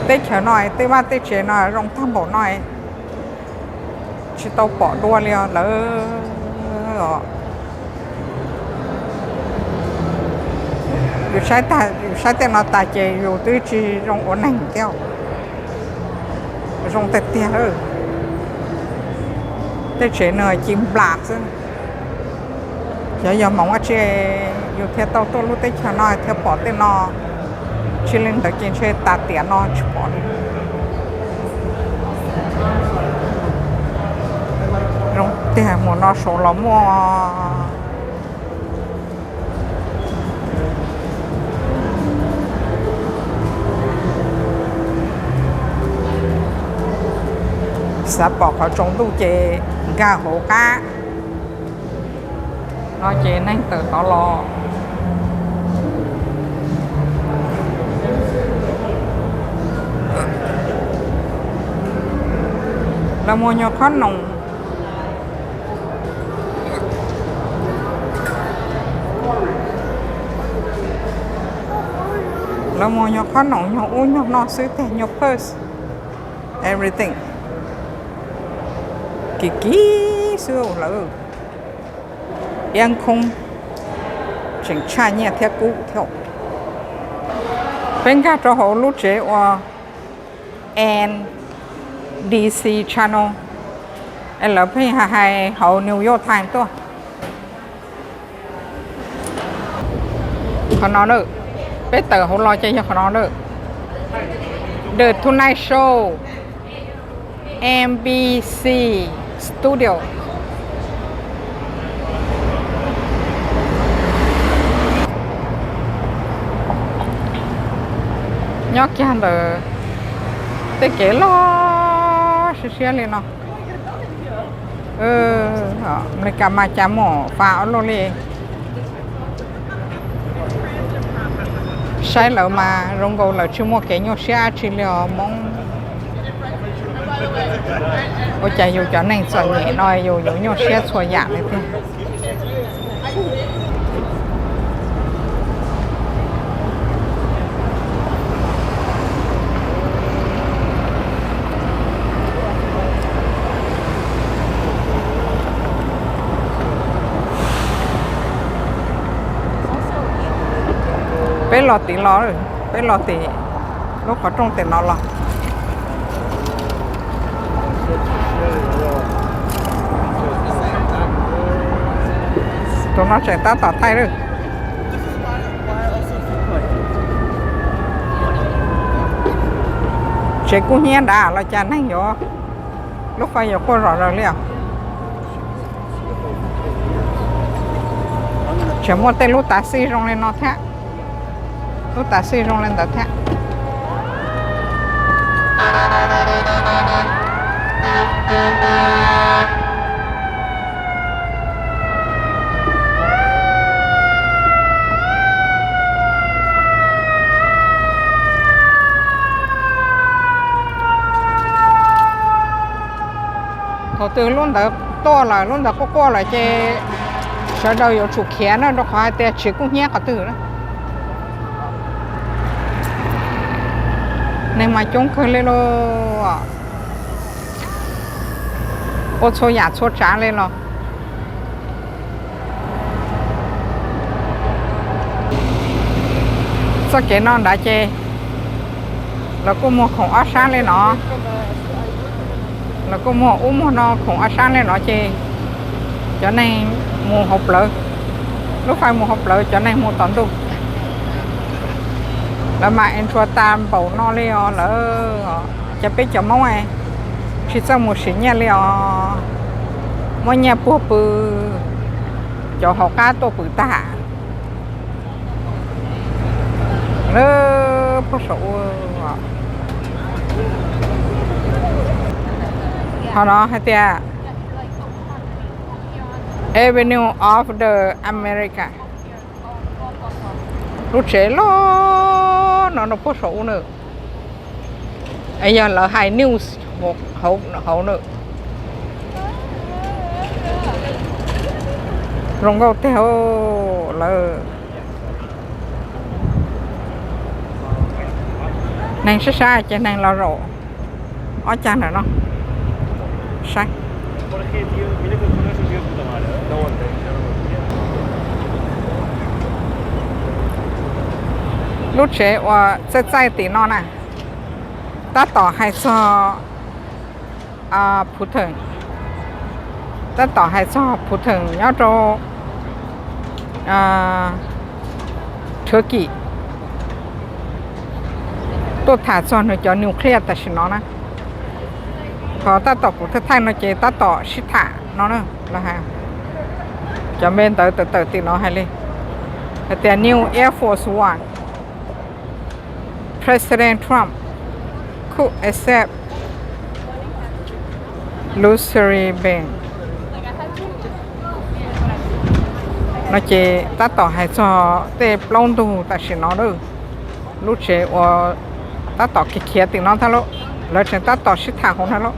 Teb chaws no tej vaj tej tsev no zoo tag npaum no, tsis tau pom dua li os lawv. Yus saib tej no tas ces yus twb tsis zoo ua neeg thiab. Zoo tiag tiag. Tej tsev no ci nplas xwb. Xyov yog hmoov dab tsi yus thiaj tau tuaj lub teb chaws no thiaj pom tej no. Tsis li ntawd ces ntshe tas tiam no tsis pom li. Zoo tiag, mus no saud los muaj. Xav pom qhov tsaus ntuj ces nkag hauv qab no ces neeg tawm tod los. Lawv muag nyuag qhob noom. Lawv muag nyuag qhob noom, nyuag ub nyuag no xwb tiag, nyuag purse, everything. Kim kim xwb lawm. Iab khoob, tseem tshaj nyiaj thiab kub thiab. Peb nkag rau hauv lub tsev uas NDC Channel, es lawv pheej hais hauv New York Times tuaj. Qhov no na, peb tawm hauv los ces yog qhov no na. The Tonight Show, NBC Studio. Nyob kiag ntawm tej kev loj siab siab li no. Amelikas mas cas muaj fab ua luaj li. Saib lawv mas zoo nkaus lawv tsis muaj kev nyuaj siab dab tsi li os Hmoob. Ua cas yus cov neeg txom nyem no yus yuav nyuaj siab txhua yam li tiag. Peb los tim los, peb los tim lub qhov rooj tim no los. Tus no tseem tab tom thaij lawm. Tsev kub hnyiab nrad los cas neeg yuav, lub fais yuav quaj zom zaws li os. Tseem muaj tej lub tav xij zoo li no thiab, lub tav xij zoo li ntawd thiab. Thaum twg lub ntawd tuaj lawm, lub ntawd quaj quaj lawm ces sawv daws yuav tsum khiav na, rau qhov hais tias tsev kub hnyiab qhov twg na. Neeg mas coob kawg li lauj. Ua txhua yam txhua tsav li los. Txoj kev no nrad ces lawv kuj muag khoom ob sab li no. Lawv kuj muag ub muag no khoom ob sab li no ces cov neeg mus hauv plawv, lub fais mus hauv plawv, cov neeg mus tom ntug. Lawv mas enjoy tas npaum no li os lawm. Ces peb cov Hmoob tsis txawj mus siv nyiaj li os. Muab nyiaj puag pw, cov hauv qab tuaj pw tag. Lawv puag saum ub. Qhov no hais tias Avenue of the America. Lub tsev loj no no puag saum ub na. Yog lawv hais news hauv na. Zoo nkauj tiag lawm. Neeg sab sab ces neeg los zaum ob cag ntawm no saib. Lub tsev uas txaij txaij tim no na, tab tom hais txog Putin, tab tom hais txog Putin nyob rau Turkey, tuaj tham txog nws cov nuclear tam sim no na. Qhov tab tom kuv thaij thaij no ces tab tom sib tham no na. Cov me ntawv tawm tawm tim no hais li hais tias New Air Force One, President Trump could accept luxury ban. No ces tab tom hais txog tej plaub ntug tam sim no lawm. Lub tsev uas tab tom khiav khiav tim no thiab lauj, lawv tseem tab tom sib tham hauv no lauj.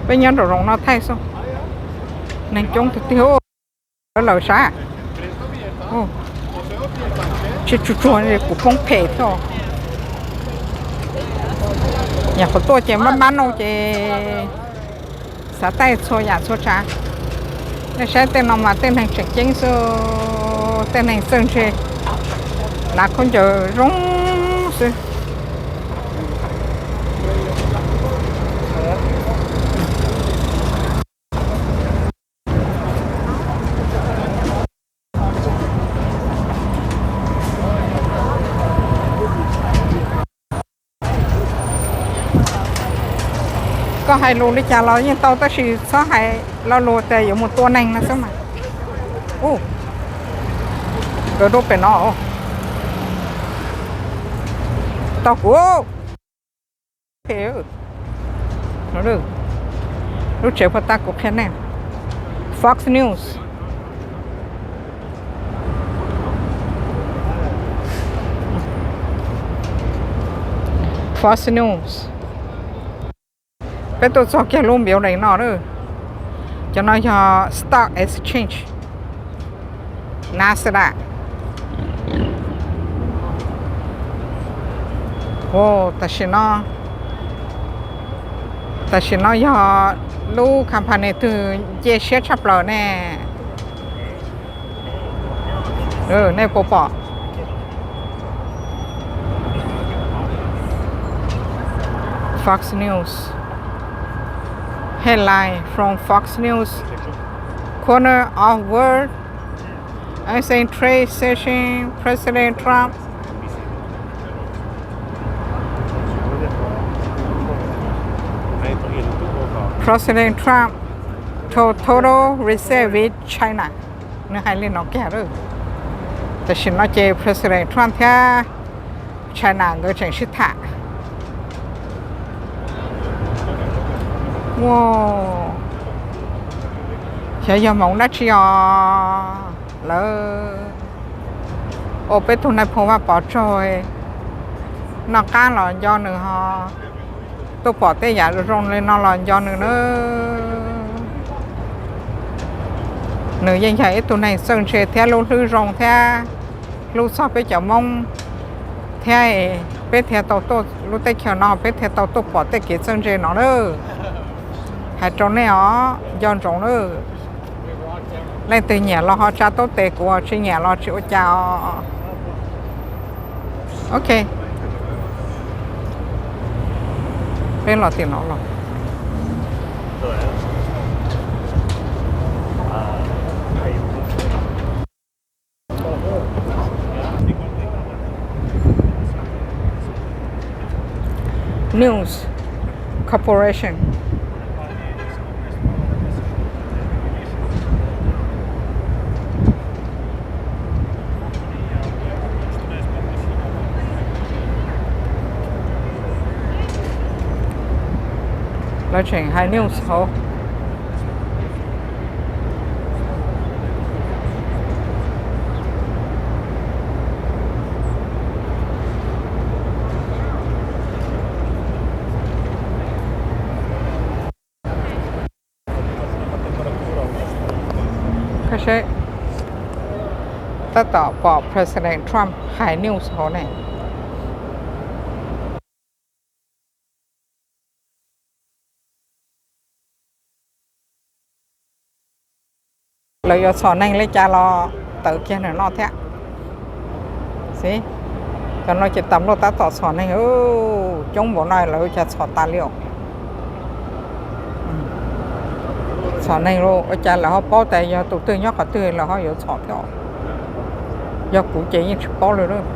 Peb nyob nraum zoov no thaij xwb, neeg coob tiag tiag. Lawv lawm sab, tsis tsuag tsuag kuv poob phem thiab. Nyuam qhuav tuaj ces mab mab no ces xav thaij txhua yam txhua tsav. Nej saib tej no mas tej neeg tseem ceeb xwb, tej neeg txawj ntse, hnav khaub ncaws zoo xwb. Koj hais lus li cas los yeej tau tab sis txhob hais lo lus tias yuav mus tua neeg no xwb mas. Ub, nkawd dua pem no. Tau kuv. Lub tsev puag ta kuv qhia nej. Fox News. Fox News. Peb tuaj txog kiag lub building no lawm. Cov no yog stock exchange, Nasdaq. Tam sim no, tam sim no yog lub company twg nce siab tshaj plaws ne? Nej puas pom? Fox News. Headline from Fox News. Corner of world. Ancient trade session, President Trump. President Trump to total reset with China. Nws hais li no kiag lawm. Tam sim no ces President Trump thiab China nkawd tseem sib tham. Xyov yog hmoov dab tsi os, lawv ua peb tug nais phoo Vaj Pov tsaug, noj qab los nco nws ho tuaj pom tej yam zoo li no los nco nws na. Nws yeej yog ib tug neeg txawj ntse thiab lub hlwb zoo thiab hlub txog peb cov Hmoob thiab. Peb thiaj tau tuaj lub teb chaws no, peb thiaj tau tuaj pom tej kev txawj ntse no na. Hais rau nej os, nco ntsoov na. Leej twg nyiam los ho tsa taub tes, kuv tsis nyiam los tsis ua cas os. Ok, peb los tim no los. News Corporation. Lawv tseem hais news hauv. Tab tom pom President Trump hais news hauv ne. Lawv yuav txhom neeg li cas los tawm kiag ntawm no thiab. Xib, cov no ces tas nplauj tab tom txhom neeg, coob npaum no lawv ua cas txhom tas li os. Txhom neeg los ua cas lawv ho paub tas yog tus twg nyob qhov twg lawv ho yuav txhom thiab. Yog kuv ces yeej tsis paub li lawm.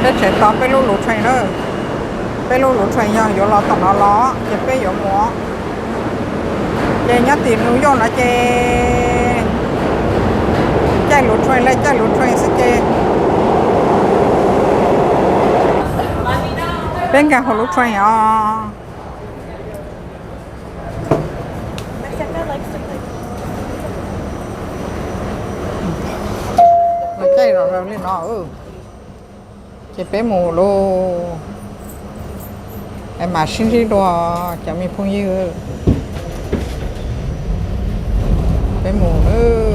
Peb tseem tos peb lub luv train na. Peb lub luv train yog yuav los tom no los ces peb yuav mus. Ces nyob tim New York no ces caij luv train li caij luv train xwb ces peb nkag hauv luv train os. Caij los li no, ces peb mus lauj. Mam sib ntsib dua cov me phooj ywg. Peb mus lauj.